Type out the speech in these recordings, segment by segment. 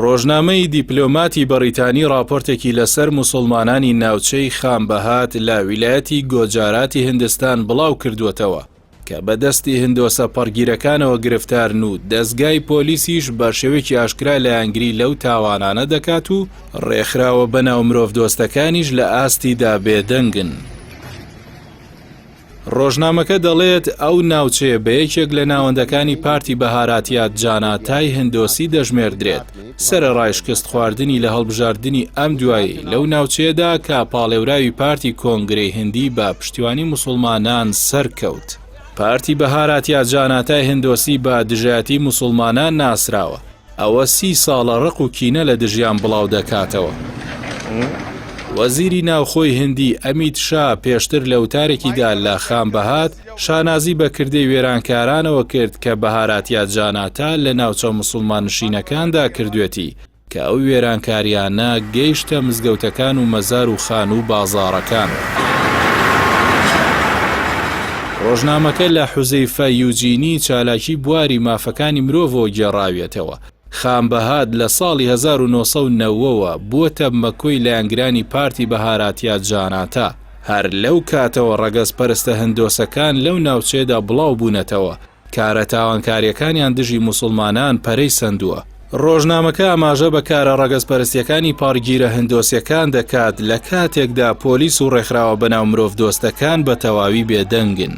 ڕۆژنامەی دیپلۆماتی بەڕیتانی ڕاپۆرتێکی لەسەر موسڵمانانی ناوچەی خامبەهات لە ویلایەتی گۆجاراتی هندستان بڵاو کردووەتەوە کە بە دەستی هندۆسە پەڕگیرەکانەوە گرفتارن و دەزگای پۆلیسیش بە شێوەیەکی ئاشکرا لایەنگری لەو تاوانانە دەکات و ڕێکخراوە بەناو مرۆڤدۆستەکانیش لە ئاستیدا بێدەنگن. ڕۆژنامەکە دەڵێت، ئەو ناوچەیە بە یەکێک لە ناوەندەکانی پارتی بەهاراتیا جاناتای هندۆسی دەژمێردرێت، سەرەڕای شکستخواردنی لە هەڵبژاردنی ئەم دوایەی لەو ناوچەیەدا کە پاڵێوراوی پارتی کۆنگرەی هندی بە پشتیوانی موسڵمانان سەرکەوت. پارتی بەهاراتیا جاناتای هندۆسی بە دژایەتی موسڵمانان ناسراوە. ئەوە سی ساڵە ڕق و کینە لە دژیان بڵاو دەکاتەوە. وەزیری ناوخۆی هندی ئەمیت شا پێشتر لە وتارێکیدا لە خامبەهات شانازی بە کردەی وێرانکارانەوە کرد کە بەهاراتیا جاناتا لە ناوچە موسڵماننشینەکاندا کردوێتی کە ئەو وێرانکاریانە گەیشتە مزگەوتەکان و مەزار و خانوو و بازاڕەکان. ڕۆژنامەکە لە حوزەیفە یوجینی چالاکی بواری مافەکانی مرۆڤەوە گێڕاویەتەوە، خامبەهات لە ساڵی 1990 وە بووەتە مەکۆی لایەنگرانی پارتی بەهاراتیا جاناتا، هەر لەو کاتەوە ڕەگەزپەرستە هندۆسەکان لەو ناوچەیەدا بڵاو بوونەتەوە، کارە تاوانکارییەکانیان دژی موسڵمانان پەرەی سەندووە. ڕۆژنامەکە ئاماژە بە کارە ڕەگەزپەرستییەکانی پەڕگیرە هندۆسییەکان دەکات لە کاتێکدا پۆلیس و ڕێکخراوە بەناو مرۆڤدۆستەکان بە تەواوی بێدەنگن.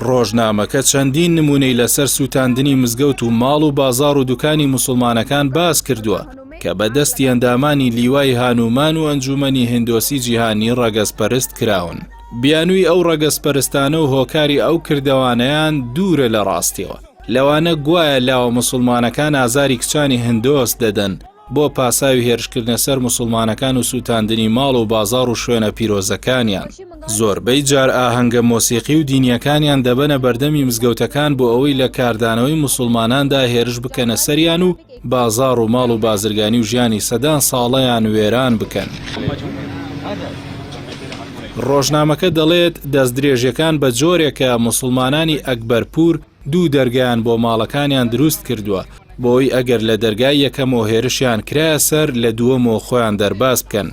ڕۆژنامەکە چەندین نموونەی لەسەر سووتاندنی مزگەوت و ماڵ و بازاڕ و دوکانی موسڵمانەکان باس کردووە کە بە دەستی ئەندامانی لیوای هانومان و ئەنجوومەنی هندۆسی جیهانی ڕەگەزپەرست کراون. بیانووی ئەو ڕەگەزپەرستانە و هۆکاری ئەو کردەوانەیان دوورە لە ڕاستیەوە، لەوانە گوایە لاوە موسڵمانەکان ئازاری کچانی هندۆس دەدەن بۆ پاساوی هێرشکردنە سەر موسڵمانەکان و سووتاندنی ماڵ و بازاڕ و شوێنە پیرۆزەکانیان. زۆربەی جار ئاهەنگە مۆسیقی و دینیەکانیان دەبەنە بەردەمی مزگەوتەکان بۆ ئەوەی لە کاردانەوەی موسڵماناندا هێرش بکەنە سەریان و بازاڕ و ماڵ و بازرگانی و ژیانی سەدان ساڵەیان وێران بکەن. ڕۆژنامەکە دەڵێت، دەستدرێژیەکان بە جۆرێکە موسڵمانانی ئەکبەرپور دوو دەرگایان بۆ ماڵەکانیان دروست کردووە، بۆی ئەگەر لە دەرگای یەکەمەوە هێرشیان کرایە سەر لە دووەمەوە خۆیان دەرباز بکەن.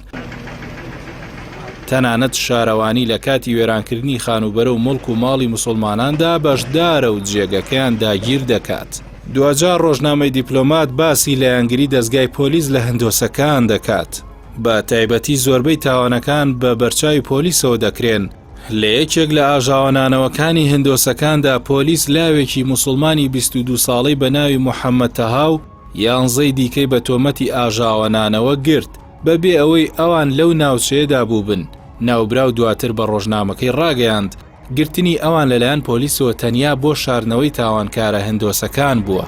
تەنانەت شارەوانی لە کاتی وێرانکردنی خانووبەرە و موڵک و ماڵی موسڵماناندا بەشدارە و جێگەکەیان داگیر دەکات. دواجار ڕۆژنامەی دیپلۆمات باسی لایەنگری دەزگای پۆلیس لە هندۆسەکان دەکات. بە تایبەتی زۆربەی تاوانەکان بە بەرچاوی پۆلیسەوە دەکرێن. لە یەکێک لە ئاژاوەنانەوەکانی هندۆسەکاندا پۆلیس لاوێکی موسڵمانی 22 ساڵەی بە ناوی محەممەد تەها و یانزەی دیکەی بە تۆمەتی ئاژاوەنانەوە گرت بەبێ ئەوەی ئەوان لەو ناوچەیەدا بووبن. ناوبراو دواتر بە ڕۆژنامەکەی ڕاگەیاند، گرتنی ئەوان لەلایەن پۆلیسەوە تەنیا بۆ شاردنەوەی تاوانکارە هندۆسەکان بووە.